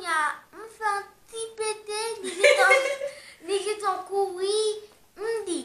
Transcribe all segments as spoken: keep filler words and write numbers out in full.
M fè yon ti pete, li gentan, li gentan kouri, m di.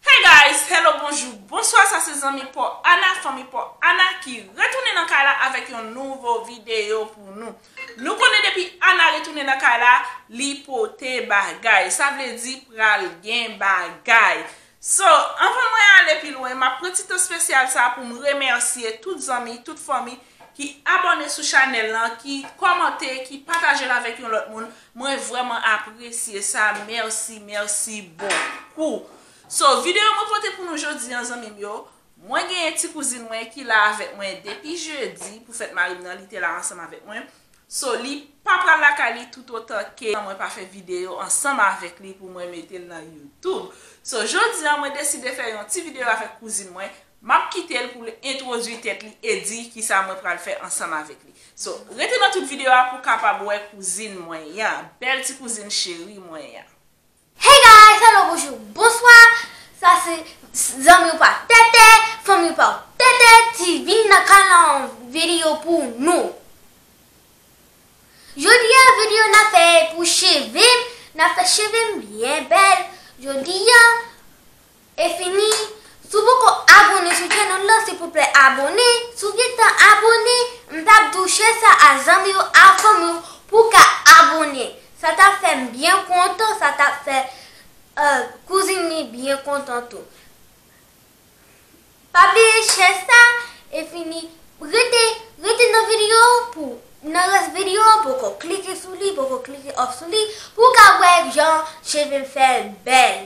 Hey guys, hello, bonjou, bonswa, sa se zanmi pa w Ana, fanmi pa w Ana ki retounen nan kay la avèk yon nouvo videyo pou nou. Nou konnen depi Ana retounen nan kay la, li pote bagay. Sa vle di pral gen bagay. So, anvan mwen ale pi lwen, m ap pran ti tan espesyal sa pou m remèsye tout zanmi, tout fanmi ki abòne sou chanèl lan, ki kòmante, ki pataje l avèk yon lòt moun. Mwen vrèman apresye sa. Mèsi, mèsi bokou. So, videyo mwen pote pou nou jodi an, zanmi m yo, mwen genyen ti kouzin mwen ki la avèk mwen depi jedi pou fèt mari m nan, li te la ansanm avèk mwen. So, li pa pral lakay li toutotan ke mwen pa fè videyo ansanm avèk li pou mwen mete l nan YouTube. So, jodi an, mwen deside fè yon ti videyo avèk kouzin mwen. M ap kite l pou l entwodui tèt li e di kisa mwen pral fè ansanm avèk li. So, rete nan tout videyo a pou w kapab wè kouzin mwen an, bèl ti kouzin cheri mwen an. Hey guys, hello, bonjou, bonswa. Sa se zanmi w pa Tètè, fanmi w pa Tètè ki vin nan kay la yon videyo pou nou. Jodi a, videyo n ap fè pou cheve m, n ap fè cheve m byen bèl. Jodi a, e fini. Si w poko abòne sou channel lan, silvouplè abòne. Si w gentan abòne, m t ap di w share sa a zanmi w, a fanmi w, pou w ka abòne. Sa t ap fè m byen kontan, sa t ap fè, euh, kouzin li byen kontan tou. Pa bliye share sa, e fini. Rete, rete nan videyo pou, nan rès videyo an, poko klike sou li, poko klike off sou li, pou w ka wè jan cheve m fè bèl.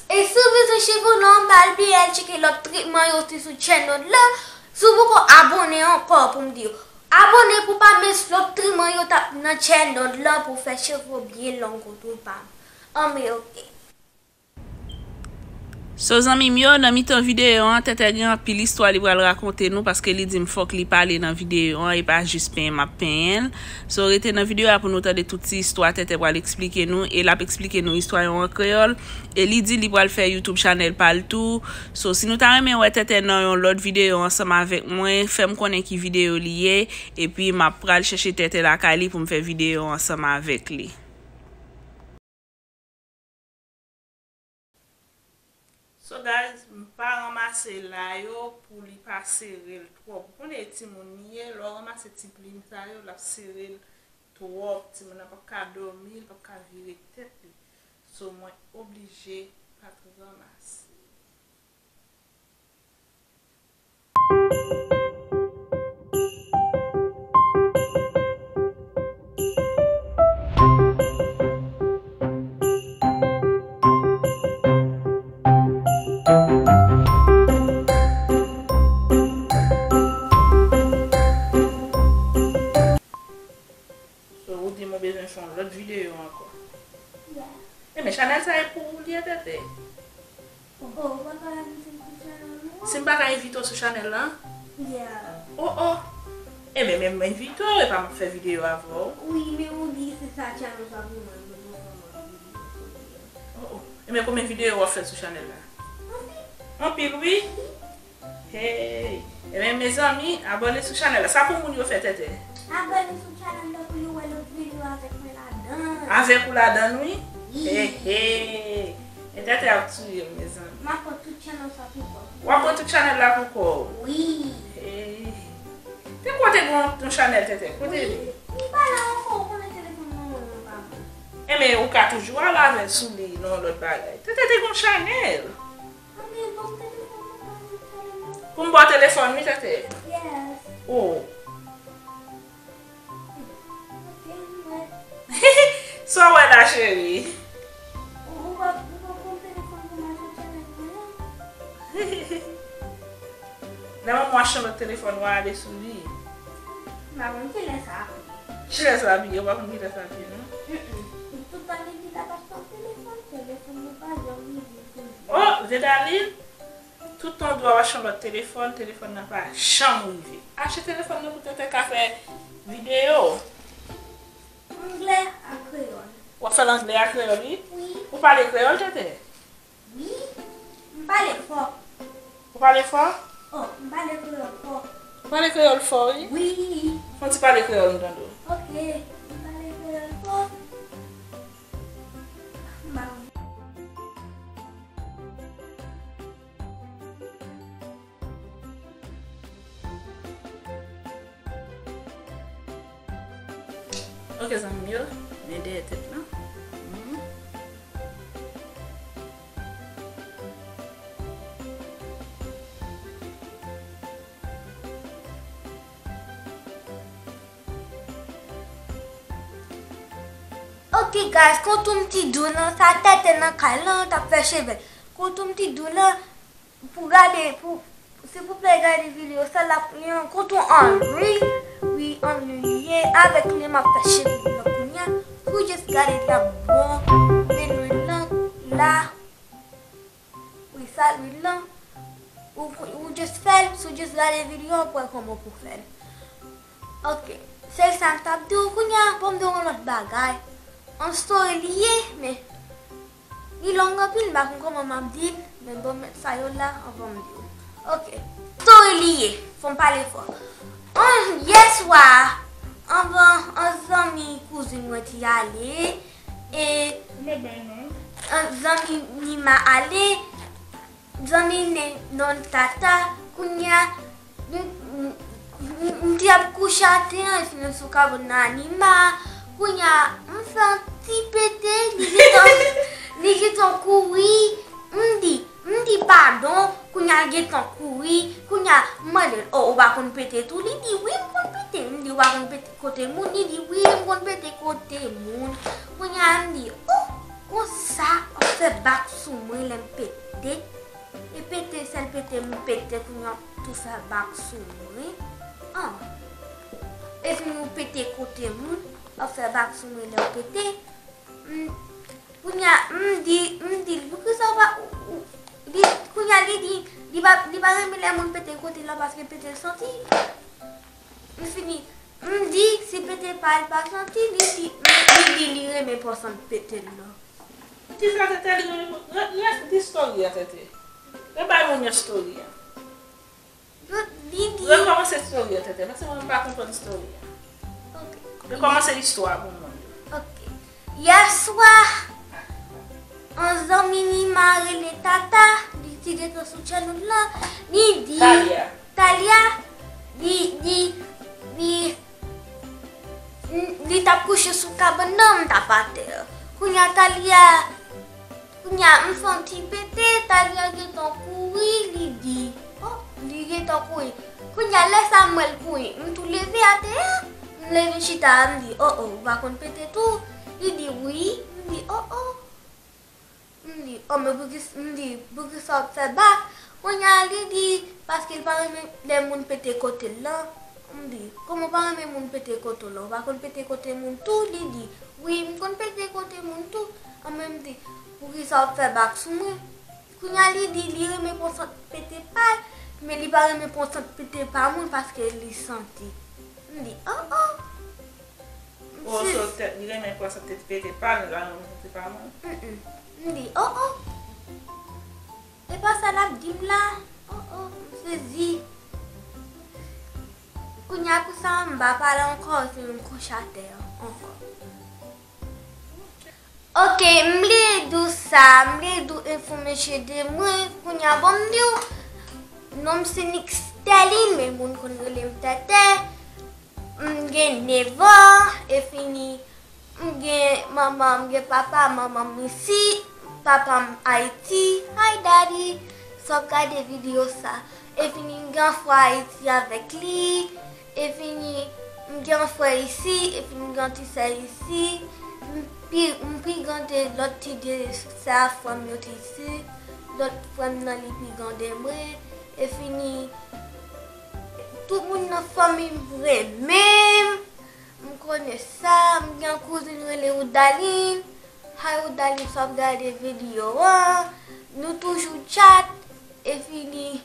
E si w bezwen cheve w nòmal, byen tcheke lòt tretman yo te sou channel lan. Si w poko abòne ankò pou m di w, abòne pou w pa miss lòt tretman yo t ap nan channel lan pou fè cheve w byen long kote w pa m. Anben, oke. So, zanmi m yo, nan mitan videyo an, Tètè gen anpil istwa li pral rakonte nou, paske li di m fòk li pale nan videyo an, e pa jis penyen m ap penyen l. So, rete nan videyo a pou nou tande tout ti istwa Tètè pral eksplike nou, e l ap eksplike nou istwa yo an kreyòl, e li di li pral fè YouTube channel pa l tou. So, si nou ta renmen wè Tètè nan yon lòt videyo ansanm avèk mwen, fè m konnen ki videyo li ye, epi m ap pral chèche Tètè lakay li pou m fè videyo ansanm avèk li. So guys, m pa ranmase la yo pou li pa sere l twòp. Ou konnen e timoun li ye, lè w ranmase ti plim sa yo, l ap sere l twòp. Timoun nan p ap ka dòmi, l p ap ka vire tèt li. So mwen oblije pa t ranmase. So, ou di m ou bezwen fè yon lòt videyo ankò. Yeah. Enben, chanèl sa e pou ou li ye, Tètè? Oh, oh, ou pa ka envite m sou chanèl mwen? Si m pa ka envite w sou chanèl lan? Yeah. Oh, oh. Enben, men m envite w, e pa m ap fè videyo avè w. Wi, men ou di se sa chanèl sa pou mwen, mwen pou fè yon videyo sou li. Oh, oh. Enben, konbyen videyo w ap fè sou chanèl la? Anpil. Anpil, wi. Hey! Ebyen, mezanmi, abòne sou chanèl la. Sa pou moun yo fè, Tètè? Abòne sou chanèl la pou yo wè lòt videyo avèk mwen ladan. Avèk ou ladan, wi? Wi. Hey, hey! E Tètè ap touye m, mezanmi. M ap pran tout chanèl sa pou kò m. W ap pran tout chanèl la pou kò w? Wi. Hey! Te kote gon yon chanèl, Tètè? Kote li? Wi. Li pa la ankò, ou konnen telefòn nan men mwen pa bon. Enben, ou ka toujou al avè l sou li, nan yon lòt bagay. Tètè te gon chanèl. Anben, ban m telefòn mwen, ban m telefòn mwen. Pou m ba w telefòn, wi, Tètè. Yes. Oh. Ok, m wè. Sa w wè la, cheri? Ou, ou pa, ou pa pran telefòn pou m achte chanèl mwen an? Lè manman w achte yon lòt telefòn, w a ale sou li. M pa konn kilè sa ap ye. Kilè sa ap ye? Ou pa konn kilè sa ap ye, non? Mm, mm. Tout tan depi l ap achte yon telefòn, telefòn nan pa janm rive sou li. Oh, Vedalin! Tout tan w di w ap achte yon lòt telefòn, telefòn nan pa janm rive. Achte telefòn nan pou Tètè ka fè videyo. Mwen Anglè ak kreyòl. W ap fè l anglè ak kreyòl, wi? Wi. Ou pale kreyòl, Tètè? Wi. M pale fò. Ou pale fò? Oh, m pale kreyòl fò. Ou pale kreyòl fò, wi? Wi. Fè yon ti pale kreyòl, m tande w. Ok. M pale kreyòl fò. M pa Ok, zanmi m yo, men dèyè tèt lan. Mhm. Ok, guys, kontou m ti dou nan sa, Tètè nan kay lan, t ap fè cheve. Kontou m ti dou nan, pou gade, pou, silvouplè, gade videyo sa, l ap li an kontou an ri, wi, an ri li ye, avèk li m ap fè cheve li yo kounye a, pou jis gade l ap bon, men lwil lan, la, wi, sa lwil lan, ou, ou jis fè l, si w jis gade videyo, w ap wè kòman pou fè l. Ok, sèl sa m t ap di w kounye a, ban m di w yon lòt bagay. An story li ye, men li long anpil, m pa konn kòman m ap di l, men bon, m met sa yo la anvan m di w. Ok, story li ye, fò m pale fò. An, yè swa, anvan, an zanmi kouzin mwen te ale, e, an zanmi Nima ale, zanmi ne non tata, kounye a, m, m, m, m te ap kouche atè an, epi m sou kabann nan Nima, kounye a, m fè yon ti pete, li gentan, li gentan kouri, m di, m di padon, kounye a l gentan kouri, kounye a, m mande l, oh, ou pa konn pete tou? Li di, wi, m konn pete, m di, ou pa konn pete kote moun? Li di, wi, m konn pete kote moun, kounye a, m di, oh, konsa, w ap fè bak sou mwen lè m pete? E pete, sèl pete m pete kounye a tou fè bak sou mwen. An. Epi ou pete kote moun, w ap fè bak sou mwen lè w pete. M, kounye a, m di, m di l, poukisa w pa, ou, ou, li, kounye a, li di, li pa, li pa renmen lè moun pete kote l la paske pete l santi. M fini, m di, si pete pa l pa santi, li di, m, li di li renmen pran sant pete l la. Kisa Tètè li menm? Re-, re-, di story a, Tètè. Rebay moun yo story a. Yo, li di. Rekòmanse story a, Tètè, paske mwen m pa konprann story a. Ok. Rekòmanse istwa a pou mwen. Ok. Yè swa, an zanmi Nima rele Tata, li te gentan sou channel lan, li di, Talia. Talia, li, li, li, li t ap kouche sou kabann nan, m t ap atè. Kounye a Talia, kounye a m santi pete, Talia gentan kouri, li di, oh, li gentan kouri. Kounye a lè sa m wè l kouri, m tou leve atè a, m leve chita, m di, oh, oh, ou pa konn pete tou? Li di, wi, m di, oh, oh. M di, oh, men poukisa, m di, poukisa w ap fè bak? Kounye a, li di, paske l pa renmen lè moun pete kote l lan. M di, kòman w pa renmen moun pete kote w lan? Ou pa konn pete kote moun tou? Li di, wi, m konn pete kote moun tou. An, men m di, poukisa w ap fè bak sou mwen? Kounye a, li di, li renmen pran sant pete pa l, men li pa renmen pran sant pete pa moun paske li santi. M di, oh, oh. Oh, so, tèt, li renmen pran sant pete pa l, la, nan pete pa moun. Mm, mm. M di, oh, oh. E pa sa l ap di m la. Oh, oh, m sezi. Kounye a pou sa, m pa pale ankò, epi m kouche atè ankò. Ok, m bliye di w sa, m bliye di w enfòmasyon de mwen. Kounye a, bon, m di w, non m se Nix Sterling, men moun konn rele m Tètè. M gen nèf an, e fini, m gen manman, m gen papa, manman m isi, papa m Ayiti. Hi, daddy! Si w ap gade videyo sa. E fini, m gen frè Ayiti avèk li. E fini, m gen frè isi, e fini, m gen ti sè isi. M pi, m pi gran de lòt ti de sè a frè m yo te isi. Lòt frè m nan, li pi gran de mwen. E fini, tout moun nan fanmi m renmen m. M konnen sa, m gen yon kouzin rele Oudalin. Hi Oudalin, si w ap gade videyo an, nou toujou chat. E fini,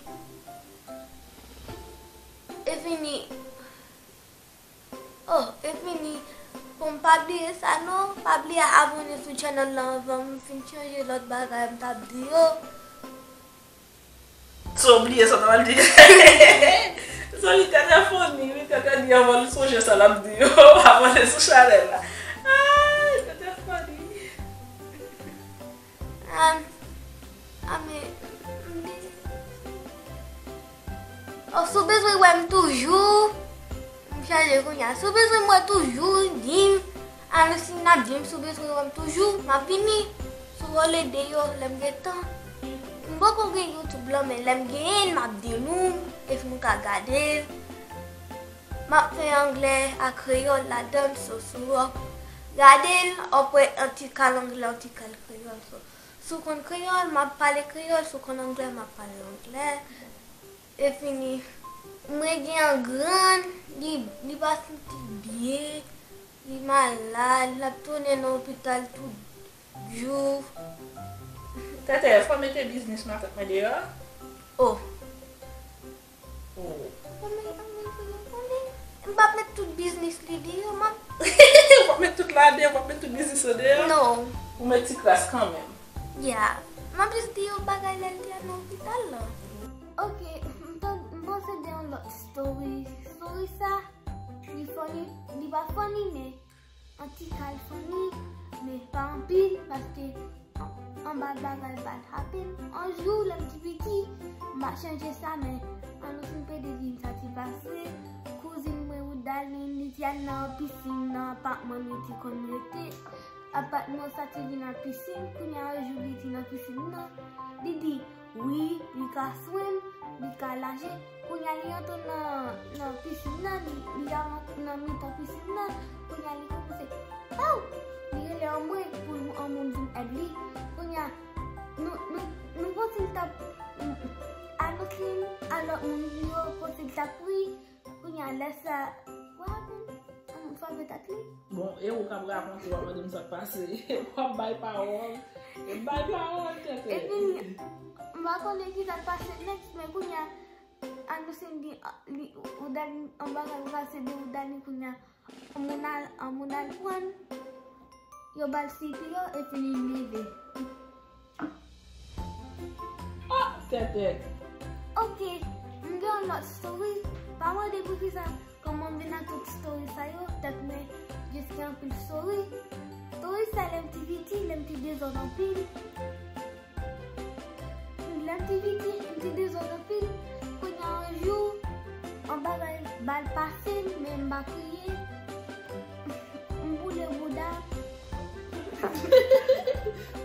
e fini, oh, e fini, Bon, pa bliye sa non, pa bliye abòne sou channel la anvan m fin chanje lòt bagay m t ap di yo. So, w bliye sa w t ap di. So, li tèlè funny, li tèlè di anvan l sonje sa l ap di yo. Abòne sou chanèl la. Ay, tèlè funny. Um, ame, oh, si w bezwen wè m toujou, m chanje kounye a. Si w bezwen m wè toujou, di m. Ann, si n ap di m, si w bezwen wè m toujou, m ap vini. Si w vle de yo, lè m gen tan. M poko gen YouTube lan, men lè m genyen l, m ap di nou, epi nou ka gade l. M ap fè anglè ak kreyòl ladan l, so, si w ap gade l, w ap wè yon ti kal anglè, yon ti kal kreyòl, so. Si w konn kreyòl, m ap pale kreyòl, si w konn anglè, m ap pale anglè. E fini. Mwen gen yon grann, li, li pa santi byen, li malad, l ap tounen nan lopital tout jou. Tètè, fò mete biznis matant mwen deyò? Oh. Oh. Anmwey, anmwey, anmwey, anmwey. M p ap met tout biznis li deyò, man. W ap met tout la deyò, w ap met tout biznis la deyò? Non. Ou met ti kras kanmenm. Ya. M ap jis di yon bagay lè l te al nan lopital la. Ok, m tan-, m panse de yon lòt story. Story sa, li funny, li pa funny, men an ti kal funny, men pa anpil, paske an, anba bagay bad happen. Yon jou, lè m ti piti, m pa chanje sa, men ann nou fin pede di m sa ti pase. Kouzin mwen Woodalin, li te al nan pisin nan apatman li te konn rete. Apatman sa te vin an pisin, kounye a yon jou li te nan pisin nan. Li di, wi, li ka swim, li ka naje. Kounye a li antre nan, nan pisin nan, li, li al nan mitan pisin nan. Kounye a li kòmanse, aw! Li rele anmwey pou yon moun vin èd li. Kounye a, nou, nou, nou panse li t ap anonse a lòt moun yo, panse li t ap mouri. Kounye a, lè sa, what happened? Yon moun frape tèt li. Bon, e ou k ap rakonte, w ap mande m sa k pase. W ap bay pawòl. E bay pawòl, tètè. Epi, m pa konnen ki sa k pase next, men kounye a, ann nou di, li, Woodalin, yon bagay pase de Woodalin kounye a. Yon moun al, yon moun al pran, yo ba l C P R, epi li leve. Oh, tètè. Ok, m gen yon lòt story. Pa mande poukisa, kòman m vin ak tout story sa yo, tèt mwen jis gen anpil story. Story sa, lè m te piti, lè m te dezòd anpil. Lè m te piti, m te dezòd anpil. Kounye a yon jou, yon bagay bad pase m, men m pa kriye. M boule bouda m.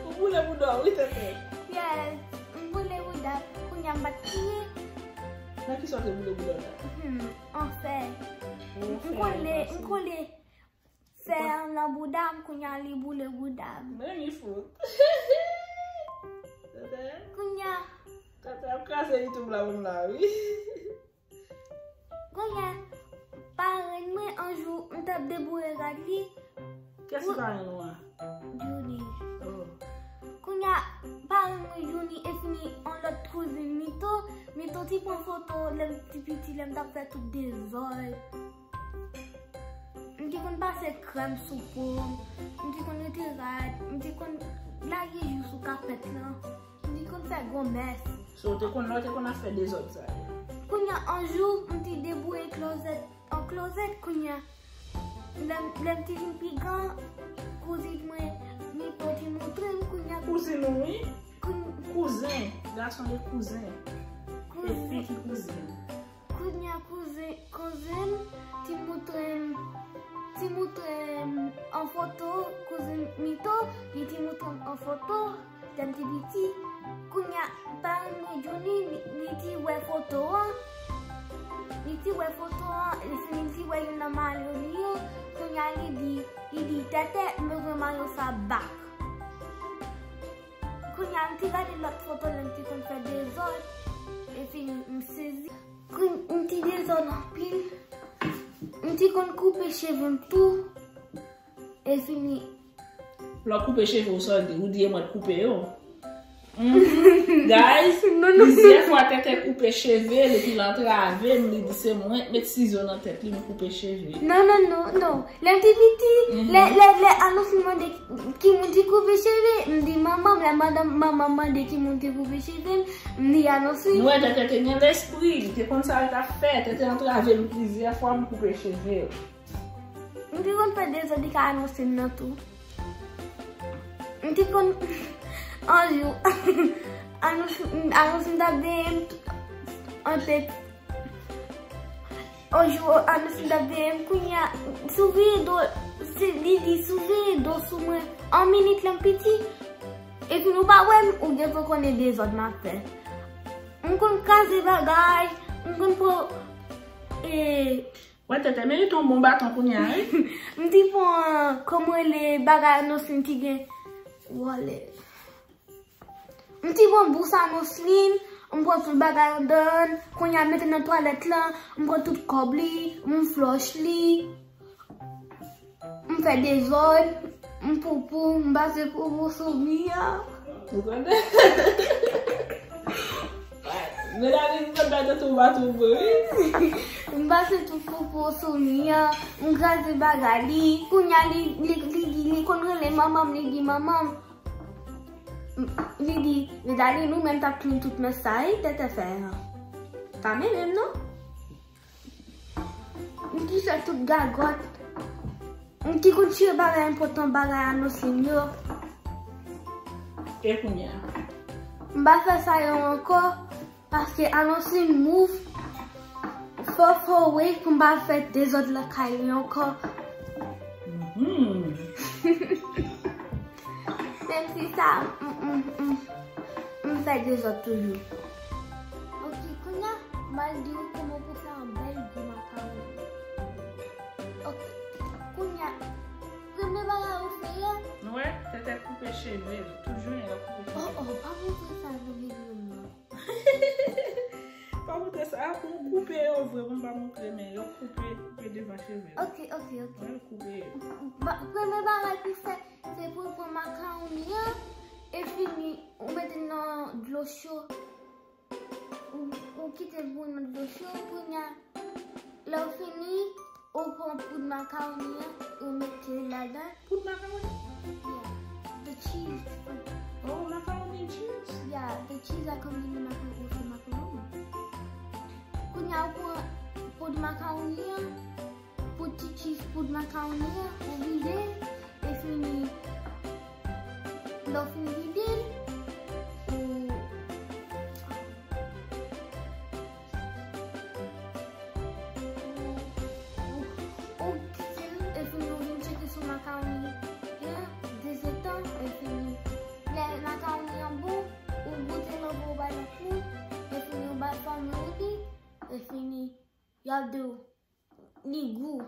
Ou boule bouda w, wi, tètè. Yes, m boule bouda m. Kounye a m pa t kriye. Nan kisa w te boule bouda w la? Hmm, an fè. M kole, m kole fè an nan bouda m, kounye a li boule bouda m. Men li fout. Tètè. Kounye a. Tètè ap kraze YouTube la menm la, wi. Kounye a, parenn mwen, yon jou, m t ap deboure rad li. Kiyès ki parenn ou a? Johnny. Oh. Kounye a, parenn mwen, Johnny, e fini yon lòt kouzin Mito. Mito te pran foto, lè m te piti, lè m t ap fè tout dezòd. M te konn pase krèm sou po m, m te konn rete rad, m te konn lage jou sou kapèt lan. M te konn fè gwo mès. So, w te konn, lè w te konn ap fè dezòd sa yo? Kounye a, yon jou, m te deboure klozèt, an klozèt, kounye a, lè m, lè m te vin pi gran, kouzin mwen, Mito te montre m, kounye a. Kouzin ou, wi. Koun- Kouzen. Gason de kouzen. Kouzen. E fi ki kouzin. Kounye a kouzin, kouzin m te montre m, te montre m an foto, kouzin Mito, li te montre m an foto, lè m te piti. Kounye a, parenn mwen Johnny, li, li te wè foto an, li te wè foto an, li fini, li te wè youn nan mari li yo, kounye a, li di, li di, tètè, m bezwen mayo sa back. Kounye a, m te gade lòt foto lè m te konn fè dezòd, epi m sezi. Kounye a, m te dezòd anpil. M te konn koupe cheve m tou. E fini. Lè w koupe cheve w, sa w di, ou di e mwen t koupe yo. Mhm. Guys, plizyè fwa Tètè koupe cheve l epi l antrave m, li di se mwen k met sizo nan tèt li, m koupe cheve l. Non, non, non, non. Lè m te piti, lè, lè, lè Anonswin mande ki moun te koupe cheve, m di manman m. Lè madanm, manman m mande ki moun te koupe cheve m, m di Anonswin. Nou wè Tètè te gen lespri, li te konn sa l t ap fè, Tètè antrave m plizyè fwa, m koupe cheve l. M te konn fè dezòd li ka Anonswin nan tou. M te konn, yon jou, Anonswin, Anonswin t ap veye m antre. Yon jou, Anonswin t ap veye m, kounye a, souveye do, se li di souveye do sou mwen. Yon minit lè m piti, epi nou pa wè m, ou gentan konnen dezòd m ap fè. M konn kraze bagay, m konn pran, e, Wè, Tètè merite yon bon baton kounye a, wi. M te pran, kòman rele, bagay Anonswin te gen. Wale. M te pran bous Anonswin, m pran tout bagay anndan, kounye a mete nan twalèt la, m pran tout kòb li, m flòch li, m fè dezòd, m poupou, m pase poupou sou mi a. Ou konnen? Melanie, m konn gade tou baton vre, wi. M pase tout poupou sou mi a, m kraze bagay li. Kounye a li, li, li di, li konn rele manman m, li di manman m. Li di, Melanie, nou menm t ap plenn tout mès sa, e Tètè fè an. Pa menm menm, non? M te fè tout gagòt. M te konn tire bagay enpòtan, bagay Anonswin yo. E kounye a? M pa fè sa yo ankò, paske Anonswin move fò, fò, wi, pou m pa fè dezòd lakay li ankò. Mhm. Menm si sa, m, m, m, m fè dezòd toujou. Ok, kounye a, m al di w kòman pou fè yon bèl gwo makawoni. Ok, kounye a, premye bagay ou fè a. Nou wè, Tètè koupe cheve l. Tout jounen, l ap koupe cheve l. Oh, oh, pa montre sa nan videyo m nan. Pa montre sa, a, pou m koupe yo vre, pou m pa montre, men yo koupe, koupe devan cheve l. Ok, ok, ok. Mwen koupe yo. Ba, premye bagay pou fè, se pou pran makawoni an, e fini, ou mete nan dlo cho. Ou, ou kite l bouyi nan dlo cho, kounye a, lè w fini, ou pran poud makawoni an, ou mete l ladan. Poud makawoni? Yeah. The cheese. Oh, macaroni and cheese? Yeah, the cheese that comes in the macaroni, with the macaroni. Kounye a, ou pran poud makawoni an, poud ti cheese, poud makawoni an, ou vide l, e fini. Lè w fin vide l, ou, ou, ou kite l, e fini ou vin tcheke si makawoni an dezetan, e fini. Lè makawoni an bon, ou goute l anvan ou bay lòt moun, e fini ou bay fanmi w li, e fini. Y ap di w, li gou.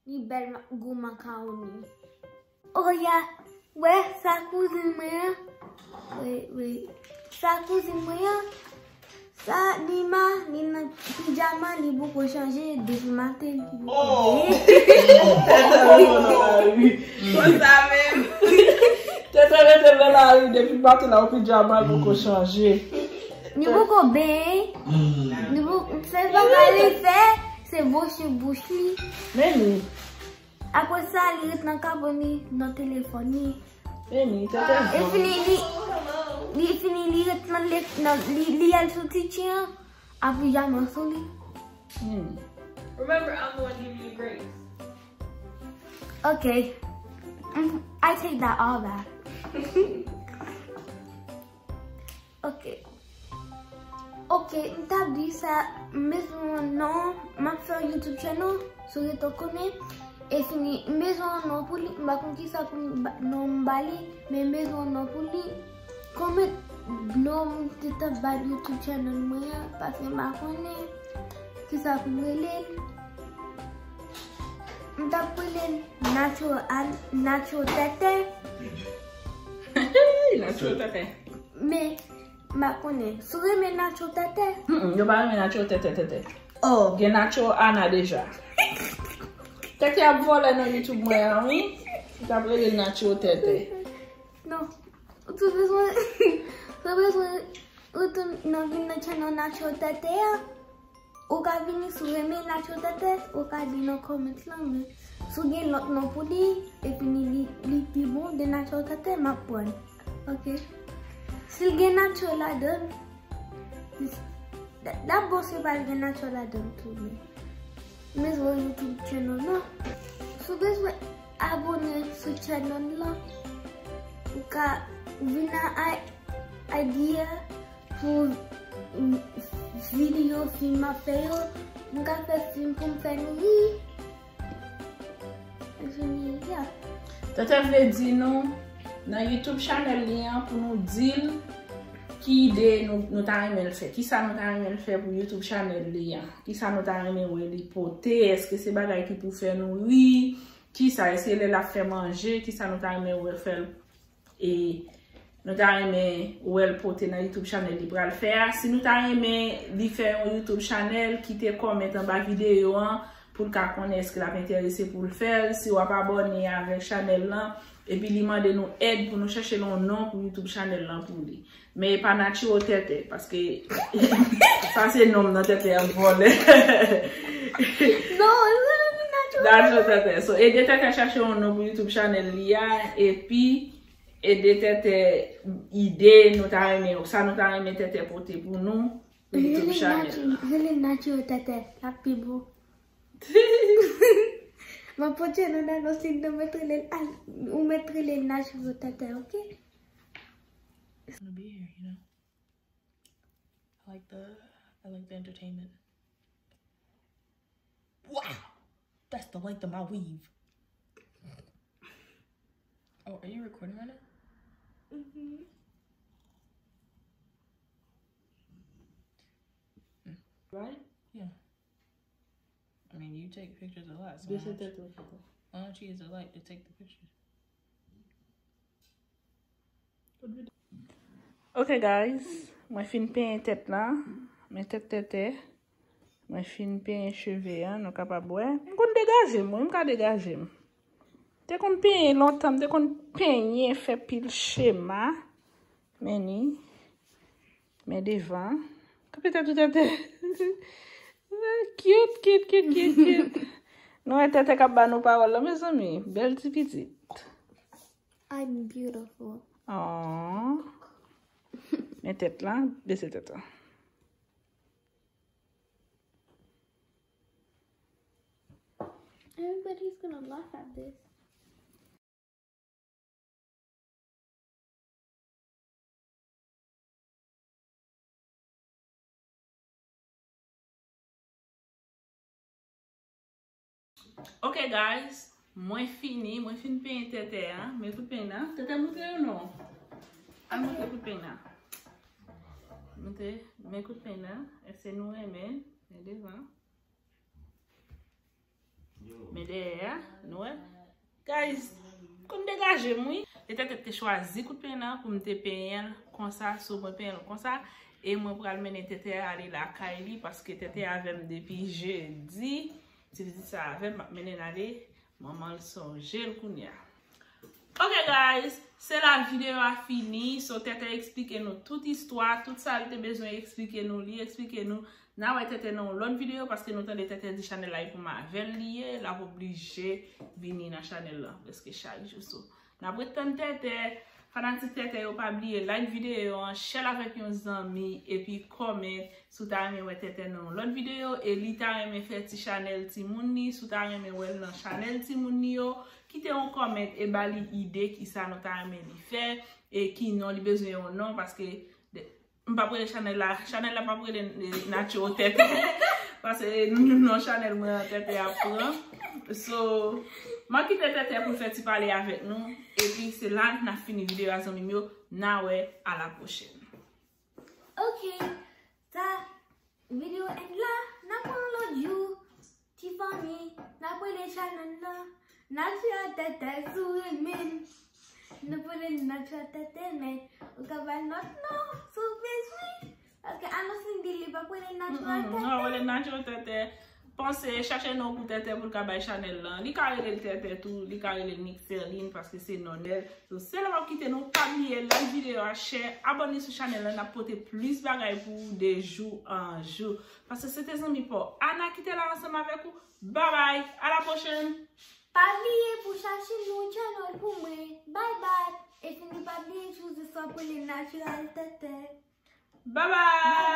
Li bèl ma-, gou makawoni. Oh ya, wè sa kouzin mwen an. Wi, wi. Sa kouzin mwen an. Sa li ma, li nan pijama, li poko chanje depi maten. Oh! Tètè nan lari. Konsa menm. Tètè rete nan lari depi maten la, an pijama, li poko chanje. Li poko benyen. Li poko, sèl bagay li fè, se bwoche bouch li. Men li. Apre sa, li ret nan kabann li, nan telefòn li. Men li, Tètè. E fini, li, li fini, li ret nan, nan, li, li al sou ti tyen an, a pijama sou li. Hmm. Remember, I'm the one giving you grace. Ok. Mm, I take that all back. Ok. Ok, m t ap di sa, m bezwen yon non, m ap fè yon YouTube channel, si w gentan konnen, e fini, m bezwen yon non pou li, m pa konn kisa pou m ba, non m ba li, men m bezwen yon non pou li. Kòman non m te t ap ba YouTube channel mwen an, paske m pa konnen kisa pou m rele l. M t ap rele l Nacho An-, Nacho Tètè. Nacho Tètè. Men, m pa konnen. Si w renmen Nacho Tètè? Mm, yo pa renmen Nacho Tètè, Tètè. Oh. Gen Nacho Ana deja. Tètè ap vòlè nan YouTube mwen an, wi. Li t ap rele Nacho Tètè. Non. Ou tou bezwen, ou bezwen retounen vin nan channel Natural Tètè a. Ou ka vini si w renmen Natural Tètè, ou ka di nan comment lan, men si w gen lòt non pou li, epi li, li, li pi bon de Natural Tètè, m ap pran. Ok. Si l gen Natural ladan l, d-, d-, ap bon si pa l gen Natural ladan l tou, men. Men sou YouTube channel lan. Si w bezwen abone sou channel lan, ou ka vin a, a, idea pou videyo fim m ap fè yo. M ka fè fim pou m fè nou ri. Jimmy, yeah. Tètè vle di nou, nan YouTube channel li an, pou nou di l ki ide nou, nou ta renmen l fè. Kisa nou ta renmen l fè pou YouTube channel li an? Kisa nou ta renmen wè li pote? Èske se bagay ki pou fè nou ri? Kisa? Èske lè l ap fè manje? Kisa nou ta renmen wè l fè l? E nou ta renmen wè l pote nan YouTube channel li pral fè a. Si nou ta renmen li fè yon YouTube channel, kite comment anba videyo an pou l ka konnen èske l ap enterese pou l fè l. Si w ap abone avèk channel lan, epi li mande nou èd pou nou chèche yon non pou YouTube channel lan pou li. Men e pa Natiro Tètè, paske sa se non m nan Tètè ap vòlè. Non, e pa Natiro Tètè. Natiro Tètè. So, ede Tètè chèche yon non pou YouTube channel li a, epi ede Tètè ide nou ta renmen, sa nou ta renmen Tètè pote pou nou, pou YouTube channel la. Rele Natiro Tètè, l ap pi bon. M ap pote nan anons li, nou mèt rele l, ou mèt rele l Natiro Tètè, ok? It's gonna be here, you know. I like the, I like the entertainment. Wow! That's the length of my weave. Oh, are you recording right now? Mm-hmm. Right? Yeah. I mean, you take pictures a lot, so why don't you, why don't you use the light to take the pictures? Ok guys, mwen fin penyen tèt la. Men tèt Tètè. Mwen fin penyen cheve a, nou kapab wè. M konn degaje m, wi, m ka degaje m. Te konn penyen lontan, m te konn penyen, fè pil chema. Men ni, men devan. Kanpe tèt ou Tètè. Cute, cute, cute, cute, cute. Nou wè Tètè k ap ba nou pawòl la, mezanmi. Bèl ti pitit. I'm beautiful. Aww. Men tèt la, bese tèt la. Everybody's gonna laugh at this. Ok guys, mwen fini, mwen fin penyen Tètè a. Men kout peny la. Tètè, montre yo non. Al montre kout peny la. Montre, men kout peny la. Èske nou renmen? Men devan. Men dèyè a, nou wè. Guys, konn degaje m wi. E Tètè te chwazi kout peny la pou m te penyen l konsa, so mwen penyen l konsa. E mwen pral mennen Tètè ale lakay li, paske Tètè avè m depi jedi. Ti pitit sa avè m, m ap mennen l ale. Manman l sonje l kounye a. Ok guys, se la videyo a fini. So Tètè eksplike nou tout istwa, tout sa l te bezwen eksplike nou, li eksplike nou. N a wè Tètè nan yon lòt videyo, paske nou tande Tètè di chanèl la e pou m avè l li ye, l ap oblije vini nan chanèl lan prèske chak jou. So, n ap ret tann Tètè. Fanatik Tètè yo, pa bliye like videyo an, share l avèk yon zanmi, epi comment si w ta renmen wè Tètè nan yon lòt videyo, e li ta renmen fè ti chanèl timoun li, si w ta renmen wè l nan chanèl timoun li yo, kite yon comment e ba li ide kisa nou ta renmen li fè, e ki non li bezwen yon non, paske de, m p ap rele chanèl la, chanèl la p ap rele, eh, Natiro Tètè, paske non chanèl mwen an Tètè ap pran. So, m ap kite Tètè pou l fè ti pale avèk nou, epi se la n ap fini videyo a zanmi m yo, n a wè a la pwochèn. Ok, sa videyo end la, n ap wè yon lòt jou. Ti fanmi, n ap rele chanèl nan Natira Tètè si w renmen. Nou pou rele Natira Tètè, men ou ka bay lòt non si w bezwen. Paske anons li di li p ap rele Natira Tètè. Non, rele Natira Tètè. Panse, chache non pou Tètè pou l ka bay chanèl lan. Li ka rele l Tètè tou, li ka rele l Nixerline paske se non l. So, se la m ap kite nou. Pa bliye like videyo a, share, abòne sou chanèl lan, n ap pote plis bagay pou ou de jou an jou. Paske se te zanmi pa w Ana ki te la ansanm avèk ou. Babay, a la pwochèn! Pa bliye pou chache nou channel pou mwen. Bye bye. E fini pa bliye chouzi sa pou li natural Tètè. Babay!